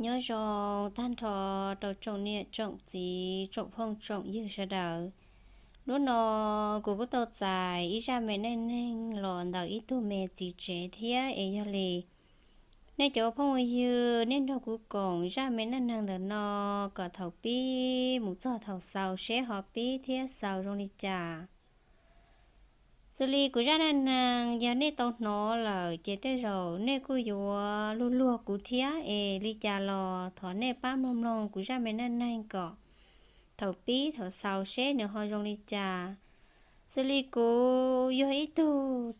Nyob zoo tag nrho rau tsoom niam tsoom txiv tsoom phooj tsoom ywg sawv daws. Hnub no kuv kuj tau txais ib zaj me neej neeg los ntawm ib tug me txiv tsev thiab es yog li nej cov phooj ywg nej nrog kuv koom zaj me neej neeg ntawm no kom thaum pib mus txog thaum xaus seb ho pib thiab xaus zoo li cas. Xws li kuv zaj neej neeg yog nej tau hnov lawm ces tej zaum nej kuj yuav luag luag kuv thiab es li cas los thov nej pab mloog mloog kuv zaj me neej neeg kom thaum pib thaum xaus seb nws ho zoo li cas. Xws li kuv yog ib tug,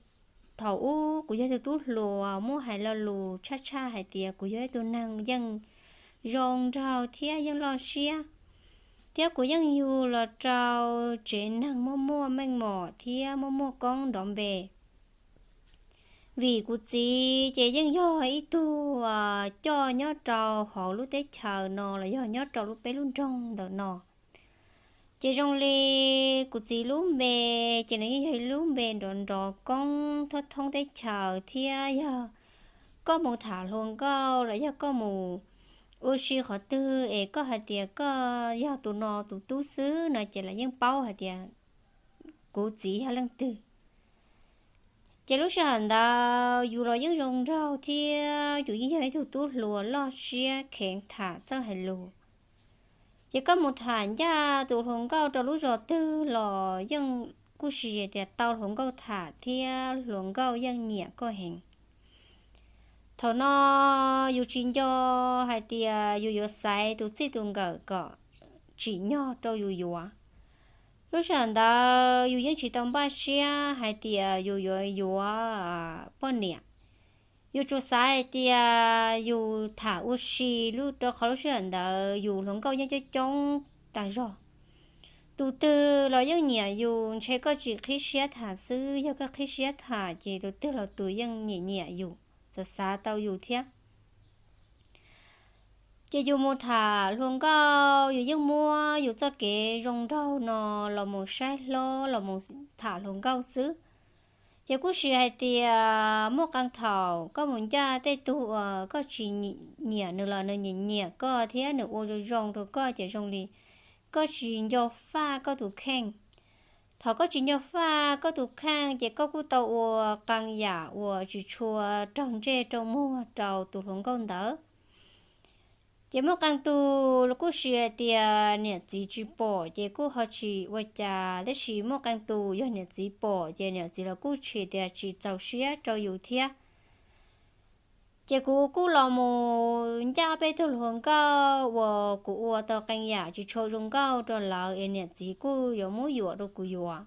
thaum ub kuv yog tug tub hluas muab hais lo lus tshaj tshaj hais tias kuv yog ib tug neeg yeej zoo nraug thiab yeej loj siab, thiab kuv yeej yug los rau tsev neeg muaj muaj meej mom thiab muaj muaj koob nrov npe. Vim kuv txiv ces yeej yog ib tug coj nyob rau hauv lub teb chaws no los yog nyob rau lub peb lub nroog ntawm no. Ces zoo li kuv txiv lub npe ces nws yeej yog ib lub npe nrov nrov koob thoob thoob teb chaws thiab yog koj mus tham hluas nkauj los yog koj mus ua si qhov twg es koj hais tias koj yog tus no tus tub xwb no ces lawv yeej paub hais tias kuv txiv yog leej twg. Ces lub sij hawm ntawd yus los yeej zoo nraug thiab yus yeej yog ib tug tub hluas loj siab kheev tham txawj hais lus. Ces koj mus tham ncaj tus hluas nkauj rau lub zos twg los yeej kuj sis tias tau hluas nkauj tham thiab hluas nkauj yeej nyiam koj heev. Thaum no yus tsis nco hais tias yus yuav xaiv tus txij tus nkawm kom tsim nyog rau yus yuav. Lub sij hawm ntawd yus yeej tsis tau npaj siab hais tias yus yuav yuav poj niam. Yus tsuas xav hais tias yus tham ua si lub rau qhov lub sij hawm ntawd yus hluas nkauj yeej coob coob tag zog. Tus twg los yeej nyiam yus, ntshe koj tsis qhib siab tham xwb, yog koj qhib siab tham ces tus twg los tus yeej nyiam nyiam yus, txawm xav tau yus thiab. Ces yus mus tham hluas nkauj yus yeej muab yus txoj kev zoo nraug no los mus saib hlob los mus tham hluas nkauj xwb. Ces kuj sis hais tias muaj qee thaum koj mus ncaj tej tug uas koj tsis nyiam nws los nws nyiam nyiam koj thiab nws ua zoo zoo rau koj ces zoo li koj tsis nco faj koj tus kheej. Thaum koj tsis nco faj koj tus kheej ces koj kuj tau ua qee yam uas tsis tshua raug ntsej raug muag rau tus hluas nkauj ntawd. Ces muaj qee tug kuj sis hais tias niam txiv tsis pom ces kuj ho tsis ua cas, tab sis muaj qee tus yog niam txiv pom ces niam txiv los kuj sis tias tsis txaus siab rau yus thiab. Ces kuv kuj los mus ncaj peb tug hluas nkauj uas kuv ua tau qee yam tsis tshua zoo nkauj rau lawv es niam txiv kuj yuav muab yuam rau kuv yuav.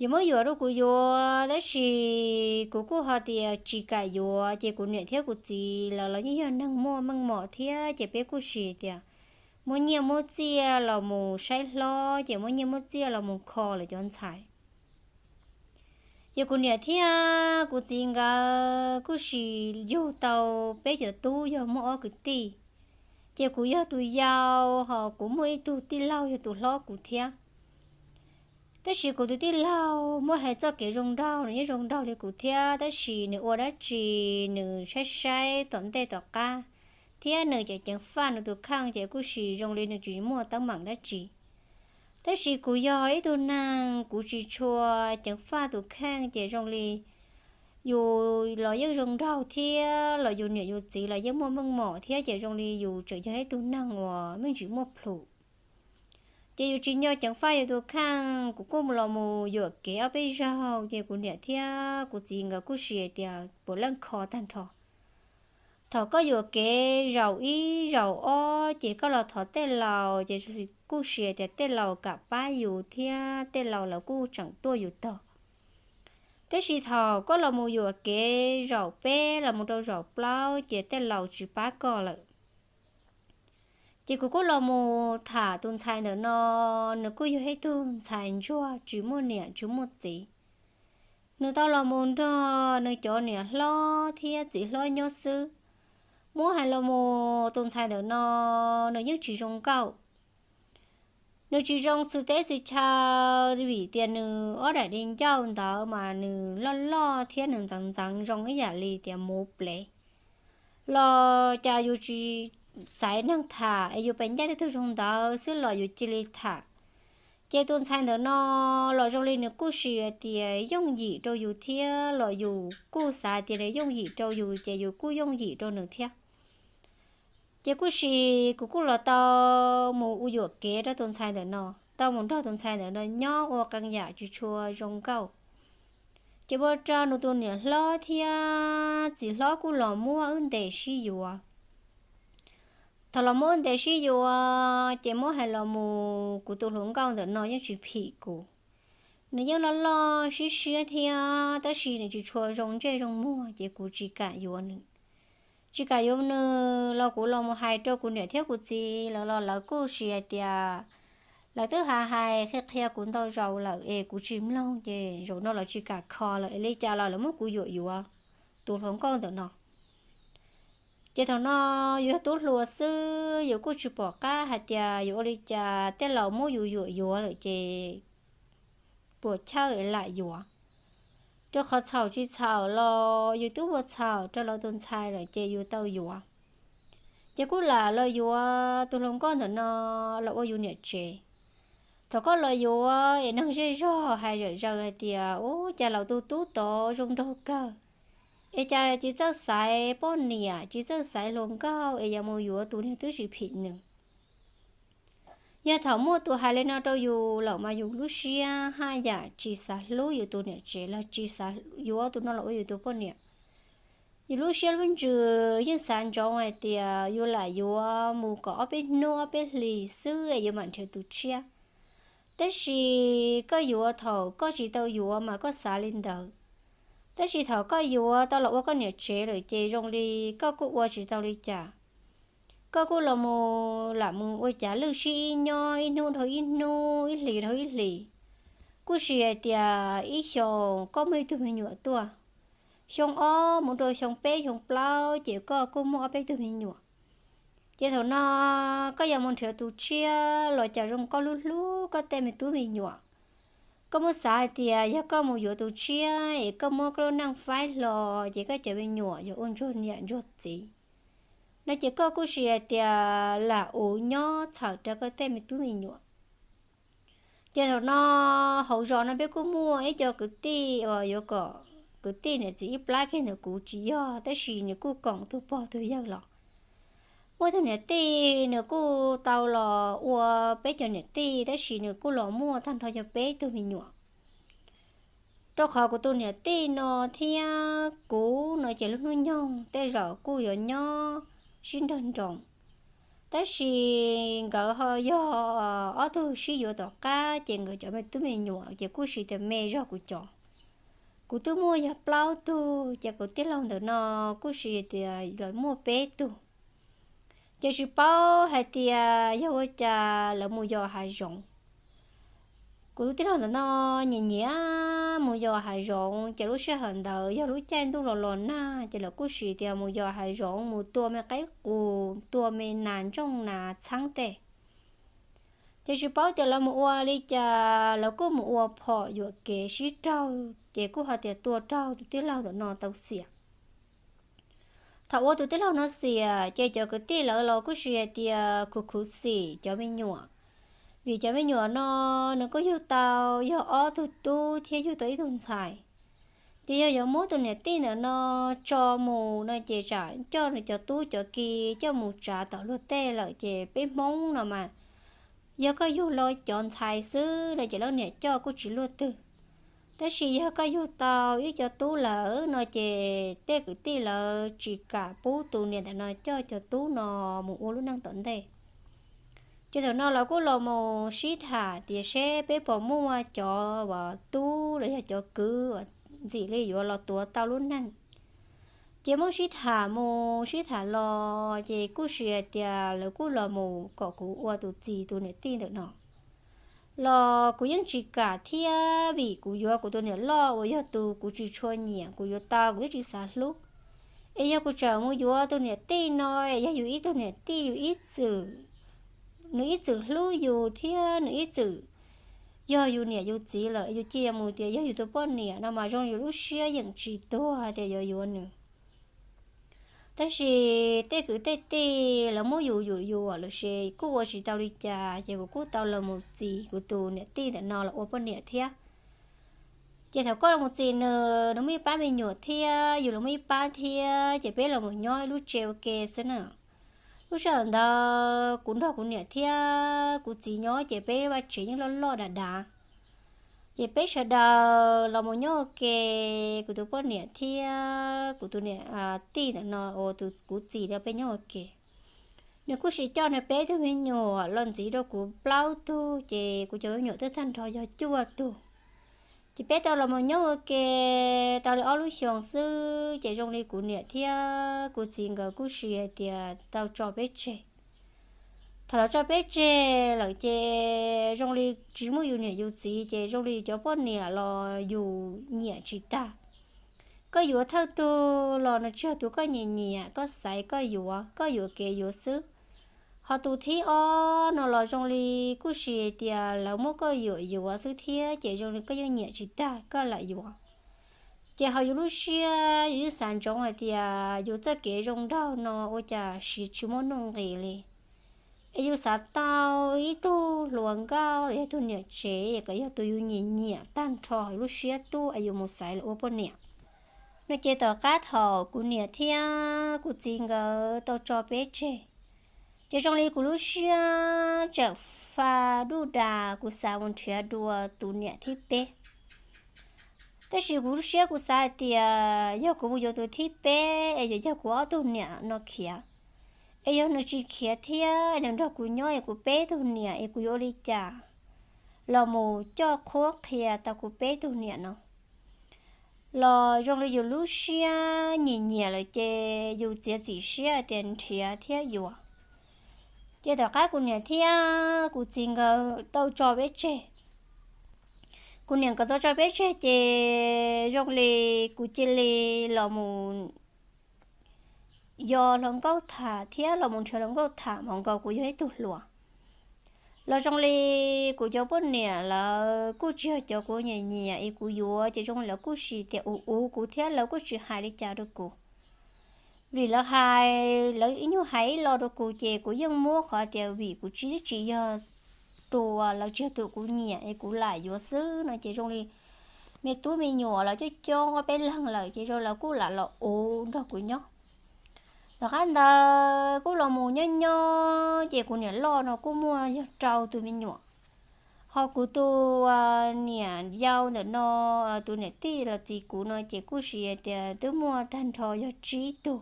Yuav muab yuam rau kuv yuav, tab sis kuv kuj ho tias tsis kam yuav, ces kuv niam thiab kuv txiv lawv los yeej yog neeg muaj meej mom thiab, ces peb kuj sis tias muab nyiaj muab txiaj los mus saib hlob, ces muab nyiaj muab txiaj los mus kho lawv cov ntxhais. Ces kuv niam thiab kuv txiv nkawd kuj sis yug tau peb cov tub yog muaj ob kwv tij. Ces kuv yog tus yau, ho kuv muaj ib tug tij laug yog tus hlob kuv thiab. Tab sis kuv tus tij laug muaj hais txoj kev zoo nraug, nws yeej zoo nraug li kuv thiab, tab sis nws ua dab tsi nws saib saib tom ntej tom qab, thiab nws ceev ceev faj nws tus kheej ces kuj sis zoo li nws tsis muaj teeb meem dab tsi. Tab sis kuv yog ib tug neeg kuv tsis tshua ceev faj tus kheej ces zoo li yus los yeej zoo nraug thiab los yus niam yus txiv los yeej muaj meej mom thiab ces zoo li yus tseem yog ib tug neeg uas me ntsis muaj plhus. Ces yus tsis nco ceev faj yus tus kheej, kuv kuj los mus yuam kev ob peb zaug ces kuv niam thiab kuv txiv nkawd kuj sis tias puav leej kho tag nrho. Thaum koj yuam kev zaum ib zaum ob ces koj los thov tej laus ces kuj sis tias tej laus kam pab yus thiab tej laus lawv kuj tseem tuaj yus tog. Tab sis thaum koj los mus yuam kev zaum peb los mus rau zaum plaub ces tej laus tsis pab koj lawm. Ces kuv kuj los mus tham tus ntxhais ntawm no, nws kuj yog ib tug ntxhais ntsuag tsis muaj niam tsis muaj txiv. Nws tau los mus nrog nws cov niam hlob thiab txiv hlob nyob xwb. Muab hais los mus tus ntxhais ntawm no, nws yeej tsis zoo nkauj. Nws tsis zoo xwm teb xwm chaw vim tias nws ob daim di ncauj ntawd mas nws loj loj thiab nws ntxeev ntxeev zoo ib yam li tias muv plev. los cas yus tsis xaiv neeg tham es yus pes ncaij tej tug zoo ntawd xwb los yus cia li tham. Ces tus ntxhais ntawm no los zoo li nws kuj sis hais tias yooj yim rau yus thiab los yus kuj xav tias nws yooj yim rau yus ces yus kuj yooj yim rau nws thiab. Ces kuj sis kuv kuj los tau mus ua yuam kev rau tus ntxhais ntawm no, tau mus nrog tus ntxhais ntawm no nyob ua qee yam tsis tshua zoo nkauj. Ces ua rau nws tus niam hlob thiab txiv hlob kuj los muab wb ntes sib yuav. Thaum los muab wb ntes sib yuav ces muab hais los mus kuv tus hluas nkauj ntawm no yeej tsis phim kuv. Nws yeej loj loj siab siab thiab tab sis nws tsis tshua zoo ntsej zoo muag ces kuv tsis kam yuav nws. Tsis kam yuav nws los kuv los mus hais rau kuv niam thiab kuv txiv lawv los lawv kuj sis hais tias, lawv twb hais hais qhia qhia kuv ntau zaus lawm es kuv tsis mloog ces zaum no lawv tsis kam kho lawm es li cas los lawv muab kuv yuam yuav tus hluas nkauj ntawm no. Ces thaum no yus yog tub hluas xwb yus kuj tsis pom qab hais tias yuav ua li cas, tej laus muab yus yuam yuav lawm ces puas chawj es lam yuav. Rau qhov txhaum tsis txhaum los yus twb ua txhaum rau lawv tus ntxhais lawm ces yus tau yuav. Ces kuj lam los yuav tus hluas nkauj ntawm no los ua yus niam tsev. Thaum koj los yuav es neeg zej zog hais zom zaws hais tias, ub, cas laus tus tub tod zoo nraug kawg, es cas tsis txawj xaiv poj niam tsis txawj xaiv hluas nkauj es yuav mus yuav tus niag twb tsis phim nws. Yog thaum muaj tus hais li no rau yus lawm mas yus lub siab haj yam tsis xav hlub yus tus niam tsev los tsis xav yuav tus no los ua yus tus poj niam. Yus lub siab lub ntsws yeej xav ntsoov hais tias yus lam yuav mus kom ob peb hnub ob peb hlis xwb es yuav mam nrhiav tus tshiab. Tab sis koj yuav thaum koj tsis tau yuav mas koj xav li ntawd. Tab sis thaum koj yuav tau los ua koj niam tsev lawm ces zoo li koj kuj ua tsis tau li cas. Koj kuj los mus lam mus ua cav lwj sib ib nyob ib hnub dhau ib hnub ib hlis dhau ib hlis. Kuj sis hais tias ib xyoos koj muaj ib tug me nyuam tuaj, xyoo ob mus rau xyoo peb xyoo plaub ces koj kuj muaj ob peb tug me nyuam. Ces thaum no koj yuav mus nrhiav tus tshiab los cas zoo koj hlub hlub koj tej me tub me nyuam. Koj muab xav hais tias yog koj mus yuav tus tshiab es koj muab koj lub neej faib hlo ces koj cov me nyuam yuav ua ntsuag niam ntsuag txiv no ces koj kuj sis hais tias lam ua nyob txhawm rau koj tej me tub me nyuam. Ces thaum no hauv zos no peb kuj muaj ib co kwv tij uas yuav kom kwv tij niam txiv ib plab kiag ntawm kuv tsis yog tab sis nws kuj koom tus pog tus yawg los. Muaj tus niam tij nws kuj tau los ua peb cov niam tij tab sis nws kuj los muaj tag nrho yog peb tug me nyuam. Rau qhov kuv tus niam tij no thiab kuv no ces lub hnub nyoog tej zaum kuj yuav nyob sib nrog nroos. Tab sis nkawd ho yog ob tug sib yuav tom qab ces nkawd cov me tub me nyuam ces kuj sis tias me zog kuv cov. Kuv twb muaj yog plaub tug ces kuv tij laug ntawm no kuj sis tias lawv muaj peb tug. Ces tsis paub hais tias yog ua cas lawv mus yos hav zoov. Kuv tij laug ntawm no nyiam nyiam mus yos hav zoov ces lub sij hawm ntawd yog lub caij ntuj los los nag ces lawv kuj sis tias mus yos hav zoov mus tua me qaib qus tua me nas ntsooj nas txheeb tej. Ces tsis paub tias lawv mus ua li cas lawv kuj mus ua phom yuam kev sib raug ces kuj ho tias tua raug tus tij laug ntawm no tau xiam. Thaum ua tus tij laug no xiam ces cov kwv tij lawv los kuj sis hais tias khuv khuv xim cov me nyuam, vim cov me nyuam no nws kuj yug tau yog ob tug tub thiab yug tau ib tug ntxhais. Ces yog yuav muab tus niam tij ntawm no tso mus no ces tsam coj nws cov tub cov ki coj mus tsav tom luag tej lawm ces peb Hmoob no mas yog koj yug los cov ntxhais xwb no ces lawv niam coj kuj tsis luaj twg. Tab sis yog koj yug tau ib co tub lawm no ces tej kwv tij lawv tsis kam pub tus niam ntawm no coj cov tub no mus ua lub neej tom ntej. Ces thaum no lawv kuj los mus sib tham tias seb peb puas muaj cov uas tub los yog cov kwv uas ntxim li yuav los tuav tau lub neej. Ces muab sib tham mus sib tham los ces kuj sis hais tias lawv kuj los mus kom kuv ua tus txiv tus niam tij ntawm no. Los kuv yeej tsis kam thiab vim kuv yuav kuv tus niam loj uas yog tus kuv tsis tshua nyiam kuv yuav tau kuv twb tsis xav hlub. Es yog kuv tseem mus yuav tus niam tij no es yog yus ib tug niam tij yus ib txwm, nws ib txwm hlub yus thiab nws ib txwm yog yus niam yus txiv lawm yus cia mus tias yog yus tus poj niam no mas zoo yus lub siab yeem tsis tuag tias yuav yuav nws. Tab sis tej kwv tej tij lawv muab yus yuam yuam lawm ces kuj ua tsis tau li cas, ces kuv kuj tau los mus txis kuv tus niam tij ntawm no los ua poj niam thiab. Ces thaum koj los mus txis nws, nws muaj ib pab me nyuam thiab, yus los muaj ib pab thiab, ces peb los mus nyob ib lub tsev ua ke xwb na. Lub sij hawm ntawd kuv nrog kuv niam thiab kuv txiv nyob, ces peb vaj tsev yeej loj loj dav dav. Ces peb sawv daws los mus nyob ua ke, kuv tus poj niam thiab kuv tus niam tij ntawm no uas tus kuv txiv no peb nyob ua ke. Nws kuj sim coj nws peb tug me nyuam los ntxiv rau kuv plaub tug, ces kuv cov me nyuam twb tag nrho yog cuaj tug. Ces peb tau los mus nyob ua ke tau li ob lub xyoos xwb, ces zoo li kuv niam thiab kuv txiv nkawd kuj sim hais tias tau tso peb tseg. Thaum lawv tso peb tseg lawm ces zoo li tsis muaj yus niam yus txiv, ces zoo li yus cov poj niam los yus nyiam tsis tag. Koj yuav thawj tug los nws tsis yog tus koj nyiam nyiam, koj xaiv koj yuav, koj yuam kev yuav xwb. Ho tus thib ob no los zoo li kuj sim tias lawv muab koj yuam yuav xwb thiab, ces zoo li koj yeej nyiam tsis tag koj lam yuav. Ces ho yus lub siab yus yeej xav ntsoov hais tias yus txoj kev zoo nraug no ua cas siv tsis muaj nuj nqis li. Es yus xav tau ib tug hluas nkauj los yog tug niam tsev kom yog tus yus nyiam nyiam tag nrho hauv lub siab tuaj es yus mus xaiv los ua poj niam no. Ces tom qab thaum kuv niam thiab kuv txiv nkawd tau tso peb tseg, ces zoo li kuv lub siab tseem fa duj das, kuv xav mus nrhiav dua tus niam thib peb. Tab sis kuv lub siab kuv xav hais tias yog kuv mus yuav tus thib peb es yuav yog kuv ob tug niam no khiav, es yog nws tsis khiav thiab nws nrog kuv nyob es kuv peb tug niam es kuv yuav ua li cas los mus coj qhuab qhia tau kuv peb tug niam no. Los zoo li yus lub siab nyiam nyiam lawm ces yus txiav txim siab tias nrhiav thiab yuav. Ces tom qab kuv niam thiab kuv txiv nkawd tau tso peb tseg, kuv niam nkawd tau tso peb tseg ces zoo li kuv cia li los mus yos hluas nkauj tham thiab los mus nrhiav hluas nkauj tham hmoov nkaus kuv yog ib tug hluas. Los zoo li kuv cov poj niam lawv kuj tsis yog cov kuv nyiam nyiam es kuv yuav, ces zoo li lawv kuj sim tias ua ua kuv thiab lawv kuj tsis hais li cas rau kuv. Vim lawv hais, lawv ib nyuag hais ib lo rau kuv ces kuv yeej muab qhov tias vim kuv tsis, tsis yog tus, lawv tsis yog tus kuv nyiam es kuv lam yuav xwb no ces zoo li me tub me nyuam los coob coob ob peb leeg lawm ces zoo lawv kuj lam los ua nrog kuv nyob. Tom qab ntawd kuj los mus nyob nyob ces kuv niam loj no kuj muaj yog rau tus me nyuam. Ho kuv tus niam yau ntawm no, tus niam tij los txiv kuv no ces kuj sim tias twb muaj tag nrho yog tsib tug.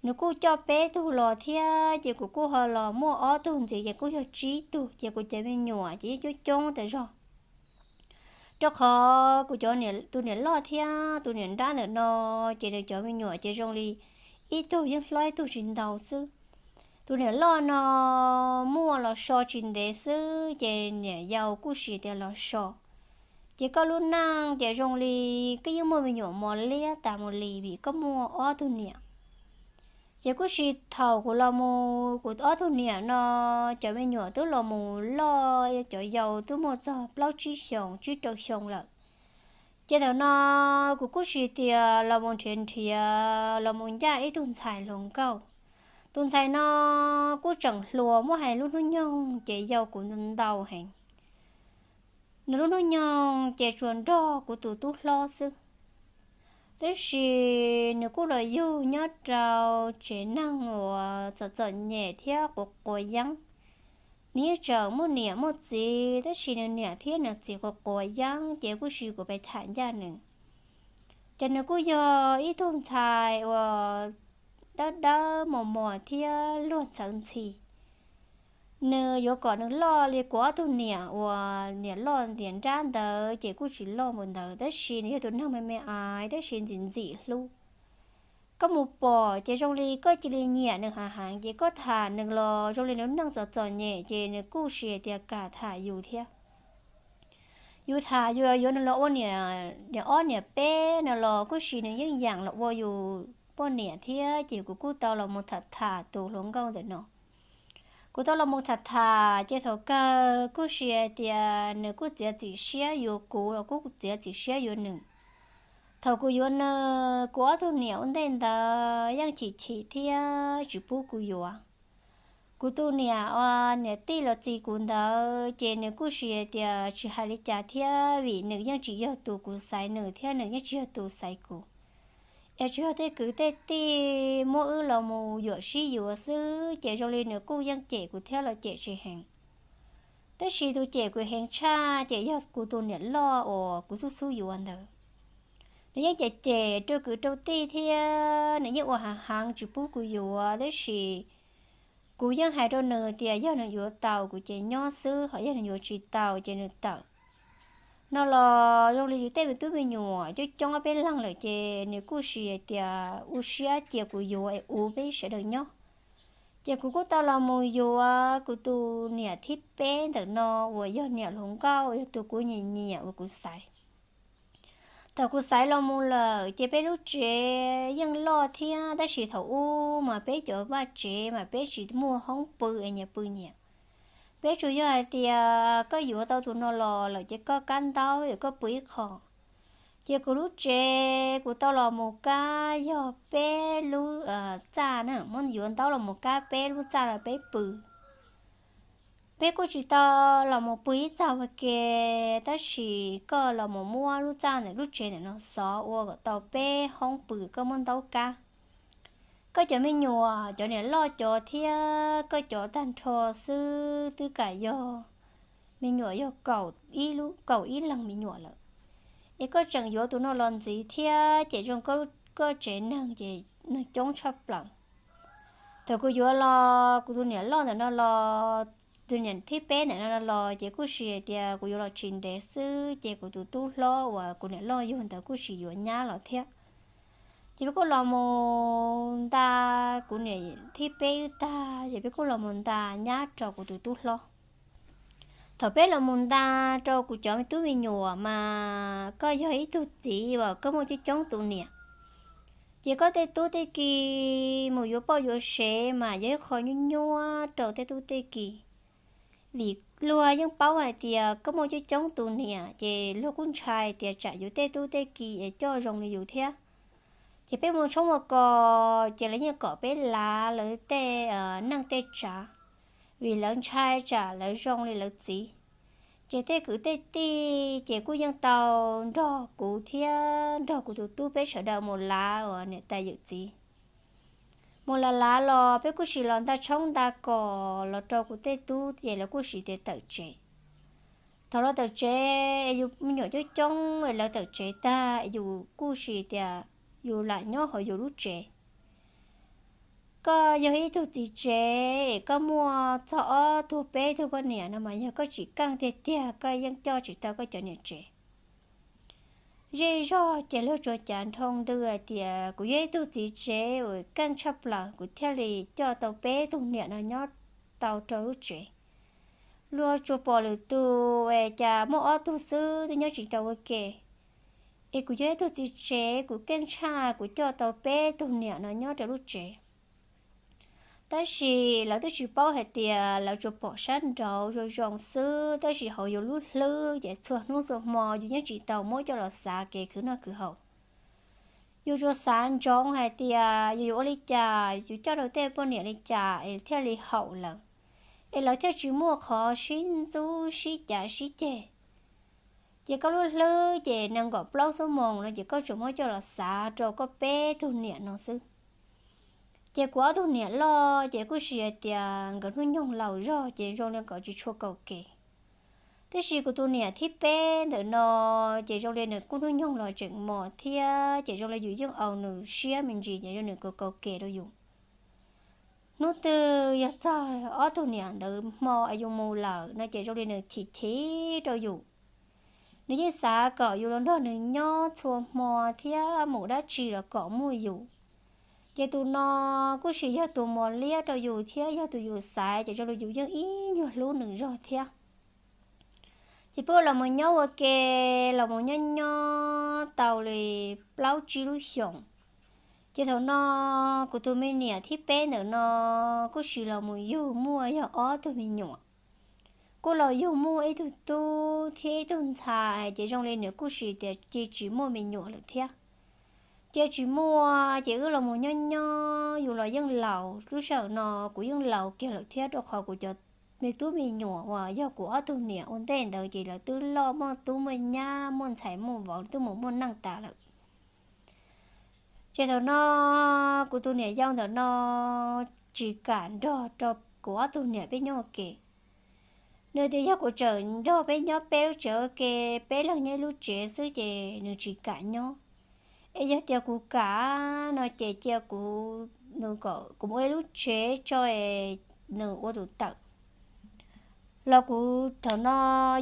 Nws kuj coj peb tug los thiab ces kuv kuj ho los muaj ob tug ntxiv ces kuj yog tsib tug, ces kuv cov me nyuam ces yeej coob coob tas zog. Rau qhov kuv cov, tus niam loj thiab tus niam nrab ntawm no ces nws cov me nyuam ces zoo li ib tug yeej hlob ib tug tsis ntau xwb. Tus niam loj no muaj los so tsis ntev xwb ces niam yau kuj sim tias los so. Ces koj lub neej ces zoo li koj yeej muaj me nyuam mos liab tas mus li vim koj muaj ob tug niam. Ces kuj sim thaum kuv los mus, kuv ob tug niam no cov me nyuam twb los mus loj, cov yau twb muaj txog plaub tsib xyoos tsib rau xyoo lawm. Ces thaum no kuv kuj sim tias los mus nrhiav nrhiav los mus ncaj ib tug ntxhais hluas nkauj. Tus ntxhais no kuj tseem hluas, muab hais lub hnub nyoog ces yau kuv ntau heev. Nws lub hnub nyoog ces tsuas nrog kuv tus tub hlob xwb. Tab sis nws kuj los yug nyob rau tsev neeg uas txom txom nyem thiab quav quav yeeb. Nws yeej tseem muaj niam muaj txiv tab sis nws niam thiab nws txiv quav quav yeeb ces kuj sim kuv pais tham ncaj nws. Ces nws kuj yog ib tug ntxhais uas dawb dawb mos mos thiab luag ntxhawv ntxhi. Nws yuav kom nws loj li kuv ob tug niam uas niam loj niam nrab ntawd ces kuj tsis loj npaum ntawd tab sis nws yog tus neeg me me aiv tab sis ntxim ntxim hlub. Koj mus pom ces zoo li koj cia li nyiam nws heev heev ces koj tham nws los zoo li nws neej txom txom nyem ces nws kuj sim tias kam tham yus thiab. Yus tham yus yuav nws los ua niam ob niam peb no los kuj sim nws yeej yaam los ua yus poj niam thiab ces kuv kuj tau los mus tham tham tus hluas nkauj ntawm no. Kuv tau los mus tham tham ces thaum kawg kuj sim hais tias nws kuj txiav txim siab yuav kuv los kuv kuj txiav txim siab yuav nws. Thaum kuv yuav nws, kuv ob tug niam ua ntej ntawd yeej chim chim thiab tsis pub kuv yuav. Kuv tus niam uas niam tij los txis kuv ntawd ces nws kuj siv hais tias tsis hais li cas thiab, vim nws yeej tsis yog tus kuv xaiv nws thiab nws yeej tsis yog tus xaiv kuv. Es tsuas yog tej kwv tej tij muab wb los mus yuam sib yuav xwb, ces zoo li nws kuj yeej cem kuv thiab los cem tsis heev. Tab sis tus cem kuv heev tshaj ces yog kuv tus niam loj uas kuv xub xub yuav ntawd. Nws yeej cem cem rau kwv rau tij thiab nws yeej ua hav heev tsis pub kuv yuav, tab sis kuv yeej hais rau nws tias yog nws yuav tau kuv ces nyob xwb, ho yog nws yuav tsis tau ces nws tawm. No los zoo li yus tej me tub me nyuam coob coob ob peb leeg lawm ces nws kuj siv hais tias ua siab cia kuv yuav es ua peb sawv daws nyob. Ces kuv kuj tau los mus yuav kuv tus niam thib peb ntawm no uas yog niam hluas nkauj, yog tus kuv nyiam nyiam uas kuv xaiv. Thaum kuv xaiv los mus lawm ces peb lub tsev yeej loj thiab, tab sis thaum ub mas peb cov vaj tsev mas peb tsis muaj hoob pw es nyias pw nyias. Peb tsuas yog hais tias koj yuav tau tus no los lawm ces koj kab ntaub es koj pw ib qho. Ces kuv lub tsev kuv tau los mus kab yog peb lub txaj na, muab yuav ntaub los mus kab peb lub txaj los peb pw. Peb kuj tsis tau los mus pw ib txaj ua ke, tab sis koj los mus muab lub txaj ntawm lub tsev ntawm no xov ua kom tau peb hoob pw, koj muab ntaub kab. Koj cov me nyuam, cov niam loj cov thiab koj cov tag nrho xwb twb kam yog me nyuam yog kaum ib leeg me nyuam lawm. Es koj tseem yuav tus no los ntxiv thiab ces zoo koj tsev neeg ces neeg coob tshaj plaws. Thaum kuv yuav los kuv tus niam loj ntawm no los, tus niam thib peb ntawm no los ces kuj siv hais tias kuv yuav los tsis ntev xwb ces kuv tus tub hlob uas kuv niam loj yug ntawd kuj siv yuav nyab los thiab. Ces peb kuj los mus nta kuv niam thib peb wb tag ces peb kuj los mus nta nyab rau kuv tus tub hlob. Thaum peb los mus nta rau kuv cov me tub me nyuam mas koj yog ib tug txiv uas koj muaj coob coob tus niam, ces koj tej tub tej ki mus yuav poj yuav sev mas yog ib qho nyuaj nyuaj rau tej tub tej ki. Vim luag yeej paub hais tias koj muaj coob coob tus niam ces luag kuj ntshai tias tsam yus tej tub tej ki es coj zoo li yus thiab. Ces peb mus tshoob ua kos ces lawv yeej kom peb lav lawv tej neej tej tsav, vim lawv ntshai tsam lawv zoo li lawv txiv. Ces tej kwv tej tij ces kuj yeej tau nrog kuv thiab nrog kuv tus tub peb sawv daws mus lav uas niam tais yawm txiv. Mus lav lav los peb kuj sim los nta tshoob nta kos los rau kuv tej tub ces lawv kuj sim tias tawm tsev. Thaum lawv tawm tsev es yus me nyuam coob coob es lawv tawm tsev tag es yus kuj sim tias yus lam nyob hauv yus lub tsev. Koj yog ib tug txiv tsev es koj muaj txog ob tug peb tug poj niam no mas yog koj tsis keej tiag tiag koj yeej coj tsis tau koj cov niam tsev. Zej zog ces luag tsuas cav nroo ntws hais tias kuv yog ib tug txiv tsev uas keej tshaj plaws kuv thiaj li coj tau peb tug niam no nyob tau rau lub tsev. Luag tsuas pom lwm tus es cas muaj ob tug xwb twb nyob tsis tau ua ke. Es kuv yog ib tug txiv tsev kuv keej tshaj kuv coj tau peb tug niam no nyob rau lub tsev. Tab sis lawv twb tsis paub hais tias lawv tsuas pom sab nraud zoo zoo xwb, tab sis hauv yus lub hlwb ces txhua hnub txhua hmo yus yeej tsis tau muab coj los xav kev khwv noj khwv haus. Yus tsuas xav ntsoov hais tias yus yuav ua li cas, yus coj rau tej poj niam li cas es thiaj li haum lawv, es lawv thiaj tsis muaj qhov sib ntxub sib cav sib ceg. Ces koj lub hlwb ces nees nkaum plaub xuab moos no ces koj tsuas muab coj los xav rau koj peb tug niam no xwb. Ces kuv ob tug niam loj ces kuj sis hais tias nkawd hnub nyoog laus zog ces zoo li nkawd tsis tshua kaum kev. Tab sis kuv tus niam thib peb ntawm no ces zoo li nws kuj hnub nyoog los tseem mos thiab ces zoo li yus yeej au nws siab me ntsis ces zoo nws kaum kaum kev rau yus. Hnub twg yog txog ob tug niam ntawd hmo es yus mus lawm no ces zoo li nws chim chim rau yus. Nws yeej xav kom yus los nrog nws nyob txhua hmo thiab mus dab tsi los kom muaj yus. Ces tus no kuj sis yog tus mos liab rau yus thiab yog tus yus xaiv ces zoo li yus yeej ib nyuag hlub nws zog thiab. Ces peb los mus nyob ua ke, los mus nyob nyob tau li plaub tsib lub xyoos. Ces thaum no kuv tus me niam thib peb ntawm no kuj sis los mus yug muaj yog ob tug me nyuam. Kuj los yug muaj ib tug tub thiab ib tug ntxhais ces zoo li nws kuj sis tias cia tsis muaj me nyuam lawm thiab. Cia tsis muaj ces wb los mus nyob nyob, yus los yeej laus, lub sij hawm no kuv yeej laus kiag lawm thiab, rau qhov kuv cov me tub me nyuam uas yog kuv ob tug niam ua ntej ntawd ces lawv twb loj muaj tub muaj nyab muaj ntxhais muaj vauv twb mus muaj neej tas lawm. Ces thaum no kuv tus niam yau ntawm no tsis kam nrog rau kuv ob tug niam peb nyob ua ke. Nws tias yog kuv tseem nrog peb nyob peb lub tsev ua ke, peb leeg nyob ib lub tsev xwb ces nws tsis kam nyob. Es yog tias kuv kam no ces cia kuv, nws kom kuv mus ua ib lub tsev tso es nws ua tus tawm. Los kuv thaum no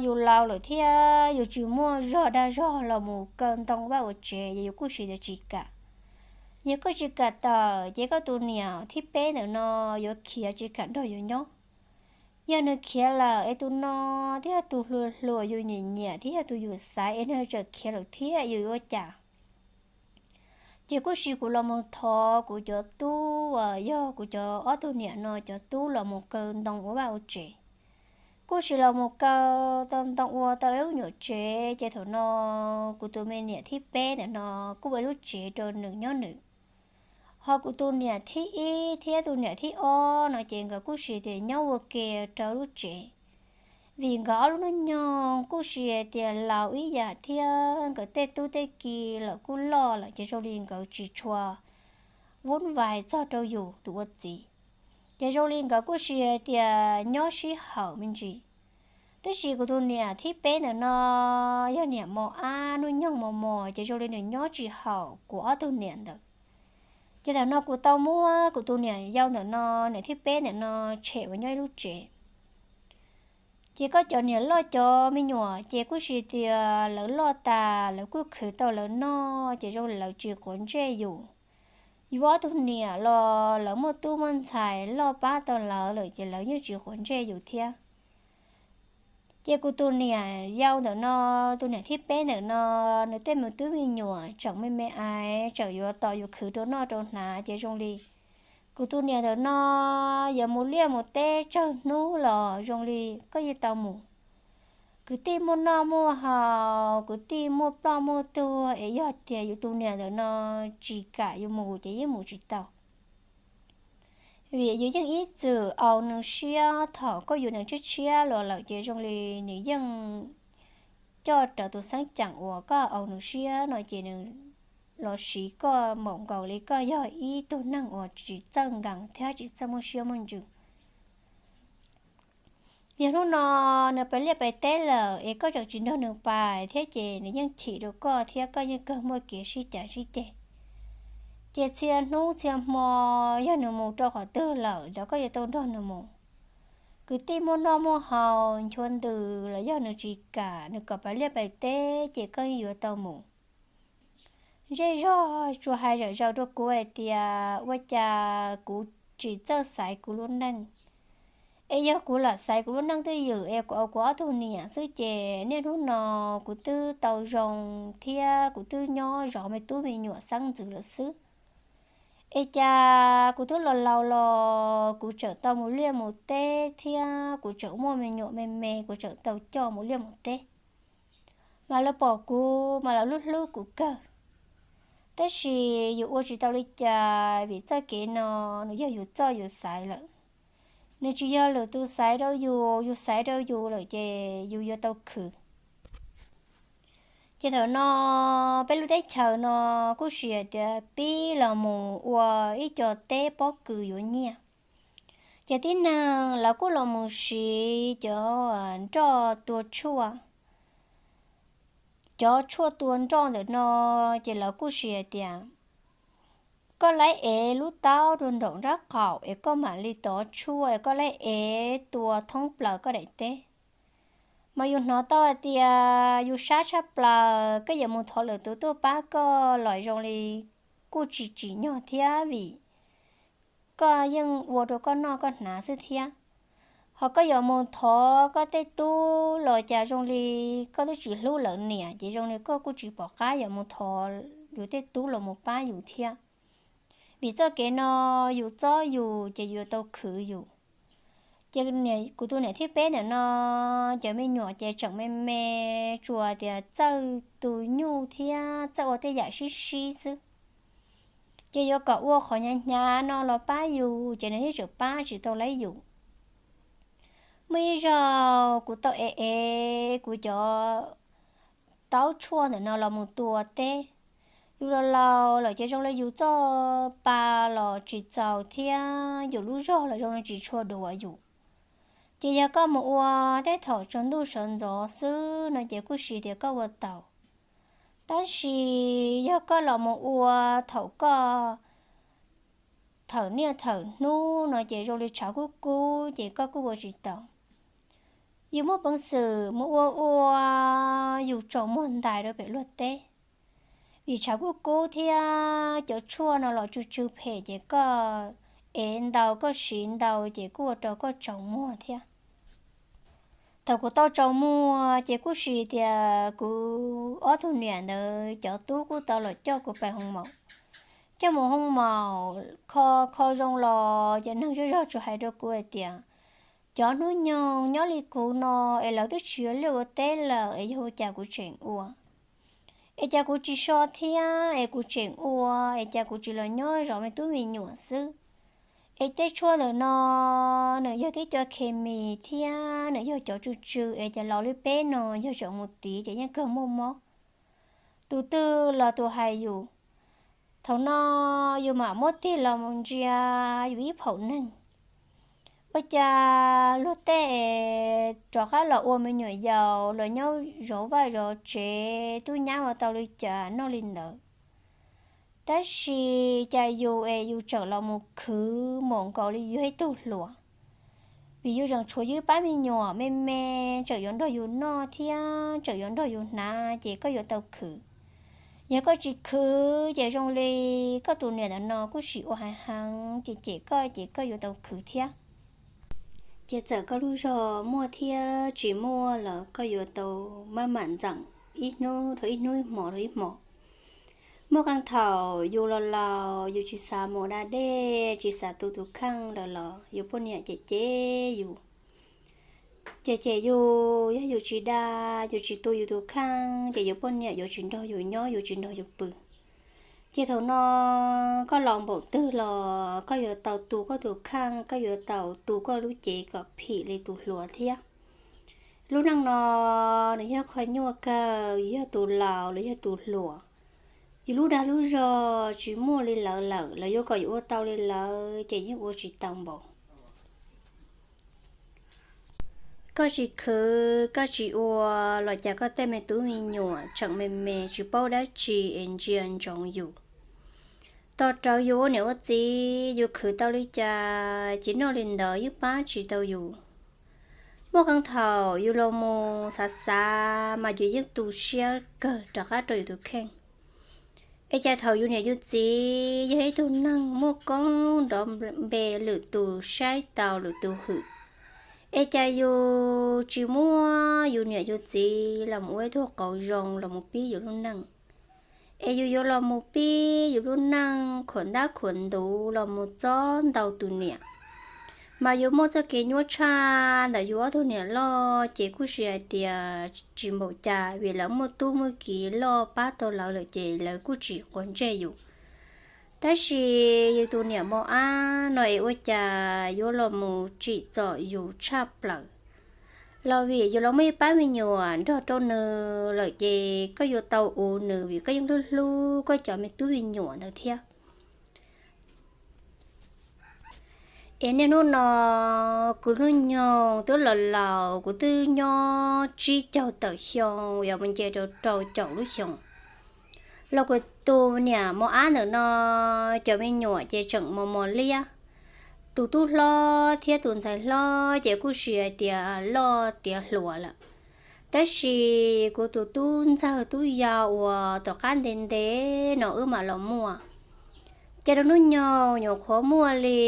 yus laus lawm thiab yus tsis muaj zog dag zog los mus kaw ntoo vaj ua tsev, yus kuj siv tias tsis kam. Yog koj tsis kam tawm ces koj tus niam thib peb ntawm no yuav khiav tsis kam nrog yus nyob. Yog nws khiav lawm es tus no thiab tus hluas hluas yus nyiam nyiam thiab yog tus yus xaiv es nws tseem khiav lawm thiab yus yuav ua cas? Ces kuj siv kuv los mus thov kuv cov tub uas yog kuv cov ob tug niam no cov tub los mus kaw ntoo ua vaj ua tsev. Kuj siv los mus kaw tau ntoo ua tau ib lub nyuam tsev, ces thaum no kuv tus me niam thib peb ntawm no kuj ua ib lub tsev rau nws nyob nws. Ho kuv tus niam thib ib thiab tus niam thib ob no ces nkawd kuj siv tias nyob ua ke rau lub tsev. Vim nkawd ob lub hnub nyoog kuj siv tias laus ib yam thiab nkawd tej tub tej ki los kuj loj lawm ces zoo li nkawd tsis tshua vuv vais txog rau yus tus ua txiv. Ces zoo li nkawd kuj siv tias nyob sib haum me ntsis. Tab sis kuv tus niam thib peb ntawm no yog niam mos ab hnub nyoog mos mos ces zoo li nws nyob tsis haum kuv ob tug niam ntawd. Ces thaum no kuv tau muab kuv tus niam yau ntawm no, niam thib peb ntawm no tshem mus nyob ib lub tsev. Ces koj cov niam loj cov me nyuam ces kuj siv tias lawv loj tas lawv kuj khwv tau lawv noj ces zoo li lawv tsis quav ntsej yus. Yus ob tug niam los lawv muaj tub muaj ntxhais loj pab tau lawv lawm ces lawv yeej tsis quav ntsej yus thiab. Ces kuv tus niam yau ntawm no, tus niam thib peb ntawm no, nws tej me tub me nyuam tseem me me ais tseem yuav tos yus khwv rau noj rau hnav ces zoo li kuv tus niam ntawm no yuav mus liaj mus teb tsawg hnub los zoo li koj yeej tau mus. Kwv tij muaj noj muaj haus, kwv tij muaj ploj muaj tuag es yog tias yus tus niam ntawm no tsis kam yus mus ces yeej mus tsis tau. Vim yus yeej ib txwm au nws siab, thaum koj yuav nws tshiab tshiab los lawm ces zoo li nws yeej coj rawv tus xeeb ceem uas koj au nws siab no ces nws los siv koj npaum nkaus li koj yog ib tug neeg uas tsis txawj nkees thiab tsis txawj muaj siab muaj ntsws. Yog hnub no nws pais liaj pais teb lawm es koj tseem tsis nrog nws pais thiab ces nws yeej chim rau koj thiab koj yeej kawg muaj kev sib cav sib ceg. Ces txhia hnub txhia hmo yog nws mus rau qhov twg lawm los koj yuav tau nrog nws mus. Kwv tij muaj noj muaj haus nchuav ntws los yog nws tsis kam, nws kom pais liaj pais teb ces koj yeej yuav tau mus. Zej zog tsuas hais zom zaws rau kuv hais tias ua cas kuv tsis txawj xaiv kuv lub neej. Es yog kuv lam xaiv kuv lub neej twj ywm es kuv au kuv ob tug niam xwb ces niaj hnub no kuv twb tau zoo thiab kuv twb nyob zov me tub me nyuam xeeb ntxwv lawm xwb. Es cas kuv twb los laus los kuv tseem tau mus liaj mus teb thiab kuv tseem muaj me nyuam me me kuv tseem tau coj mus liaj mus teb. Mas lawv pom kuv mas lawv hlub hlub kuv kawg. Tab sis yus ua tsis tau li cas vim txoj kev no nws yog yus txoj yus xaiv lawm. Nws tsis yog lwm tus xaiv rau yus, yus xaiv rau yus lawm ces yus yuav tau khwv. Ces thaum no peb lub teb chaws no kuj siv tias pib los mus ua ib co teb pob kws yuav nyiaj. Ces tib neeg lawv kuj los mus siv cov nroj tua tshuaj. Cov tshuaj tua nroj ntawm no ces lawv kuj siv hais tias koj laib ev lub taub rau nraum nrab qaum es koj mam li tov tshuaj es koj laib ev tua thoob plaws koj daim teb. Mas yus hnov tau hais tias yus sab tshaj plaws, koj yuav mus thov lwm tus tuaj pab koj los zoo li kuj tsis tsim nyog thiab vim koj yeej ua rau koj noj koj hnav xwb thiab. Ho koj yuav mus thov koj tej tub los cas zoo li koj twb tsis hlub lawv niam ces zoo li koj kuj tsis pom qab yuav mus thov yus tej tub los mus pab yus thiab. Vim txoj kev no yus txob yus ces yus tau khwv yus. Ces kuv tus niam thib peb ntawm no, cov me nyuam ces tseem me me, tsuas tias txawj tu nyuj thiab txawj ua tej yam sib sib xwb. Ces yuav kom ua qhov hnyav hnyav no los pab yus ces nws yeej tseem pab tsis tau lawv yus. Muaj ib zaug kuv tau ev ev kuv cov taub tshuaj ntawm no los mus tua teb. Yus los laus lawm ces zoo li yus txoj pa los tsis txaus thiab yus lub zog los zoo li tsis tshua duav yus. Ces yog koj mus ua teb thaum tsaus ntuj sawv ntxov xwb no ces kuj sis tias koj ua tau. Tab sis yog koj los mus ua thaum koj thawm niaj thawm hnub no ces zoo li tshav kub kub ces koj kuj ua tsis tau. Yus muaj peev xwm mus ua ua yus tsaus muag ntais rau pem luag teb, vim tshav kub kub thiab cov tshuaj no los tsw tsw phem ces koj ev ntau koj siv ntau ces kuj ua rau koj tsaus muag thiab. Thaum kuv tau tsaus muag ces kuj sis tias kuv ob tug niam ntawd cov tub kuj tau los coj kuv pais hoo maum. Coj mus hoo maum kho kho zoo los ces neeg zej zog tsuas hais rau kuv hais tias, cov hnub nyoog nyob li kuv no es lawv twb tsis ua liaj ua teb lawm es yog ua cas kuv tseem ua? Es cas kuv tsis so thiab es kuv tseem ua? Es cas kuv tsis los nyob zov me tub me nyuam xwb? Es tej tshuaj ntawm no nws yog tej cov khes mis thiab nws yog cov tsw tsw es cas laus li peb no yog tseem mus tiv ces yeej kawg muaj mob. Tus twg los tus hais yus. Thaum no yus mam muab tig los mus ntsia yus ib phaum neeg. Ua cas luag tej rov qab los ua me nyuam yaus los nyob zov vaj zov tsev, tub nyab ua tau li cas noj li ntawd. Tab sis cas yus es yus tseem los mus khwv mus nkaus li yus yog ib tug hluas. Vim yus tseem tshuav yus pab me nyuam me me tseem yuav nrog yus noj thiab tseem yuav nrog yus hnav ces koj yuav tau khwv. Yog koj tsis khwv ces zoo li koj tus niam ntawm no kuj sim ua heev heev ces cem koj ces koj yuav tau khwv thiab. Ces txawm koj lub zog muaj thiab tsis muaj los koj yuav tau maj mam ntxeem ib hnub rau ib hnub, ib hmo rau ib hmo. Muaj qee thaum yus los laus yus tsis xav mus da dej tsis xav tu tus kheej lawm los yus poj niam cem cem yus. Cem cem yus, yog yus tsis da, yus tsis tu yus tus kheej ces yus poj niam yuav tsis nrog yus nyob, yuav tsis nrog yus pw. Ces thaum no koj laus npaum twg los koj yuav tau tu koj tus kheej, koj yuav tau tu koj lub cev kom phim li tus hluas thiab. Lub neej no nws yog qhov nyuaj kawg, yog tus laus los yog tus hluas, yus lub dag lub zog tsis muaj li lawv lawm, lawv yuav kom yus ua tau li lawv ces yeej ua tsis tau npaum. Koj tsis khwv koj tsis ua los cas koj tej me tub me nyuam tseem me me tsis paub dab tsi es ntsia ntsoov yus. Tos rawv yus ua niam ua txiv, yus khwv tau li cas ces noj li ntawd yeej pab tsis tau yus. Muaj qee thaum yus los mus xav xav mas yus yeej tu siab kawg rov qab rau yus tus kheej. Es cas thaum yus niam yus txiv yog ib tug neeg muaj koob nrov npe, lwm tus saib taus lwm tus hwm, es cas yus tsis muab yus niam yus txiv los mus ua ib tug qauv zoo los mus pib yus lub neej? Es yus yuav los mus pib yus lub neej khuam ntab khuam ntuv los mus txob ntau tus niam, mas yuav muaj txoj kev nyuaj tshaj ntawm yus ob tug niam loj ces kuj sis hais tias tsis npaum cas vim lawv muaj tub muaj kiv loj pab tau lawv lawm ces lawv kuj tsis quav ntsej yus. Tab sis yus tus niam mos ab no es ua cas yuav los mus tsim txom yus tshaj plaws, los vim yus los muaj ib pab me nyuam nrog rau nws lawm ces koj yuav tau ua nws vim koj yeej hlub hlub koj cov me tub me nyuam ntawd thiab. Es niaj hnub no kuv hnub nyoog twb los laus, kuv twb nyob tsib caug tawm xyoo, yuav mus nce rau rau caum lub xyoo los kuv tus niam mos ab ntawm no cov me nyuam ces tseem mos mos liab. Tus tub hlob thiab tus ntxhais hlob ces kuj sis hais tias loj tiav hluas lawm, tab sis kuv tus tub ntxawg tub yau uas tom qab ntev ntev no wb mam los muaj, ces rau hnub nyoog nyuam qhuav muaj li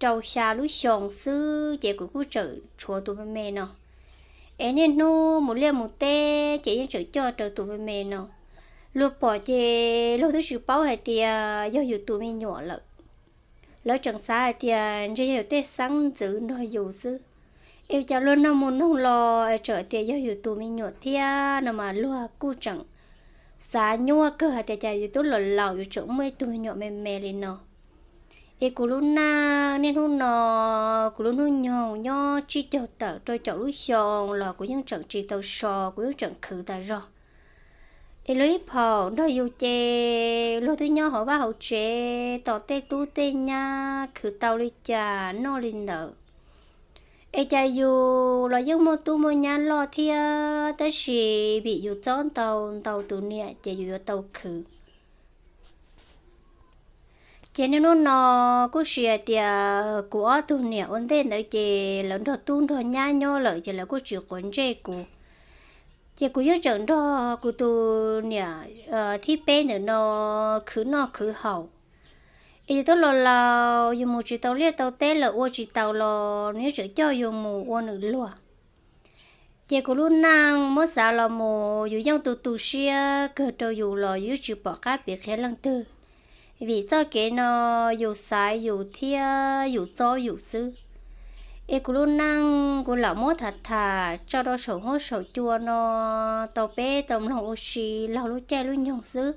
rau xya lub xyoo xwb ces kuv kuj tseem tshuav tus me me no. Es niaj hnub mus liaj mus teb ces yeej tseem coj raws tus me me no. Luag pom ces luag twb tsis paub hais tias yog yus tus me nyuam lawm. Lawv tseem xav hais tias ntshe yog yus tej xeeb ntxwv nrog yus xwb. Es cas luag noog mus noog los es tseem tias yog yus tus me nyuam thiab no mas luag kuj tseem xav nyuaj kawg hais tias cas yus twb los laus yus tseem muaj ib tug me nyuam me me li no. Es kuv lub neej niaj hnub no, kuv lub hnub nyoog nyob tsib caug tawm rau caum lub xyoo los kuv yeej tseem tsis tau so, kuv yeej tseem khwv tas zog. Es luag ib phaum nrog yus ces luag twb nyob hauv vaj hauv tsev tos tej tub tej nyab khwv tau li cas noj li ntawd. Es cas yus los yeej muaj tub muaj nyab loj thiab, tab sis vim yus txob ntau ntau tus niam ces yus yuav tau khwv. Ces niaj hnub no kuj sis hais tias kuv ob tug niam ua ntej ntawd ces lawv nrog tub nrog nyab nyob lawm ces lawv kuj tsis quav ntsej kuv. Ces kuv yeej tseem nrog kuv tus niam thib peb ntawm no khwv noj khwv haus. Es yus twb los laus yus mus tsis tau liaj tau teb lawm ua tsis taus los nws yeej tseem coj yus mus ua nws luag. Ces kuv lub neej muab xav los mus yus yeej tu tu siab kawg rau yus los yus yeej tsis pom qab piav qhia leej twg, vim txoj kev no yus xaiv yus thiab yus txob yus xwb. Es kuv lub neej kuv lam muab tham tham tso rau saum huab saum cua no tau peb tau mloog ua si laug lub caij lub nyoog xwb.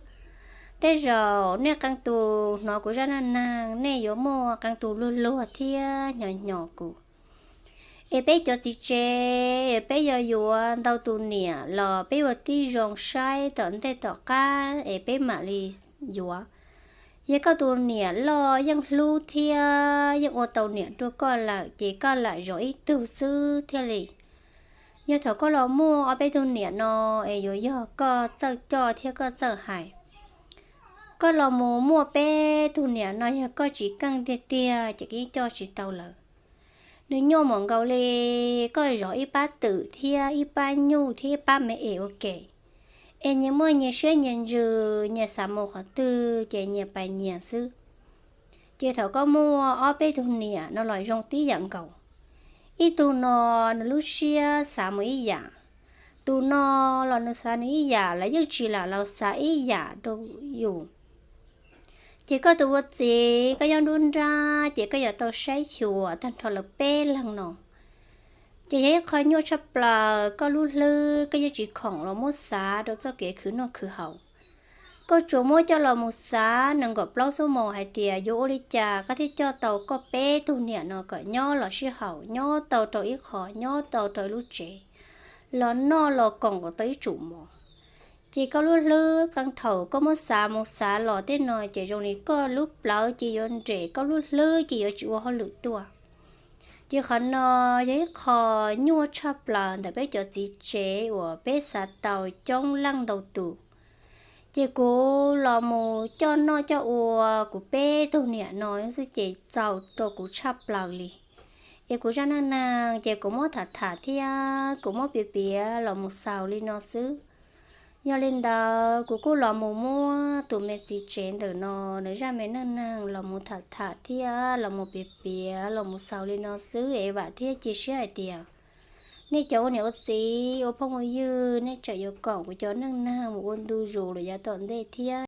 Tej zaum nej qee tus hnov kuv zaj neej neeg nej yuav muaj qee tus luag luag thiab hnyo hnyo kuv. Es peb cov txiv tsev peb yog yuav ntau tus niam los peb ua tib zoo saib tom ntej tom qab es peb mam li yuav. Yog koj tus niam loj yeej hlub thiab yeej ua tau niam rau koj lawm ces koj lam zov ib tug xwb thiaj li. Yog thaum koj los muaj ob peb tug niam no es yuav yog koj txawj coj thiab koj txawj hais. Koj los mus muaj peb tug niam no yog koj tsis keej tiag tiag ces koj coj tsis tau lawm. Nws nyuaj mom nkaus li koj zov ib pab twm thiab ib pab nyuj thiab ib pab me es ua ke. Es nyias muaj nyias siab nyias ntsws, nyias xav mus qhov twg ces nyias pais nyias xwb. Ces thaum koj muaj ob peb tug niam no los zoo tib yam nkaus. Ib tug no nws lub siab xav mus ib yam, tus no los nws xav nws ib yam, lawv yeej tsis lam los xav ib yam rau yus. Ces koj tus ua txiv koj nyob nruab nrab ces koj yuav tau saib xyuas tag nrho lawv peb leeg no. Ces yog ib qho nyuaj tshaj plaws, koj lub hlwb koj yeej tsis khoom los muab xav rau txoj kev khwv noj khwv haus. Koj tsuas muab coj los mus xav nees nkaum plaub xuab moos hais tias yuav ua li cas koj thiaj coj tau koj peb tug niam no kom nyob los sib haum, nyob tau rau ib qho, nyob tau rau ib lub tsev, los noj los koom kom tau ib tsum mov. Ces koj lub hlwb qee thaum koj muab xav mus xav los tej no ces zoo li koj lub plawv ces yuav nres, koj lub hlwb ces yuav tsis ua hauj lwm tuaj. Ces qhov no yog ib qho nyuaj tshaj plaws ntawm peb cov txiv tsev uas peb xav tau coob leej ntau tus. Ces kuv los mus coj noj coj ua kuv peb tug niam no xwb ces txaus rau kuv tshaj plaws li. Es kuv zaj neej neeg ces kuv muab tham tham thiab kuv muab piav piav los mus xaus li no xwb. Yog li ntawd kuv kuj los mus muab tus me txiv tsev ntawm no nws zaj me neej neeg los mus tham tham thiab los mus piav piav los mus xaus li no xwb es vam thiab cia siab hais tias nej cov ua niam ua txiv ua phooj ua ywg nej tseem yuav koom kuv cov neej neeg mus ua ntu zus los yav tom ntej thiab.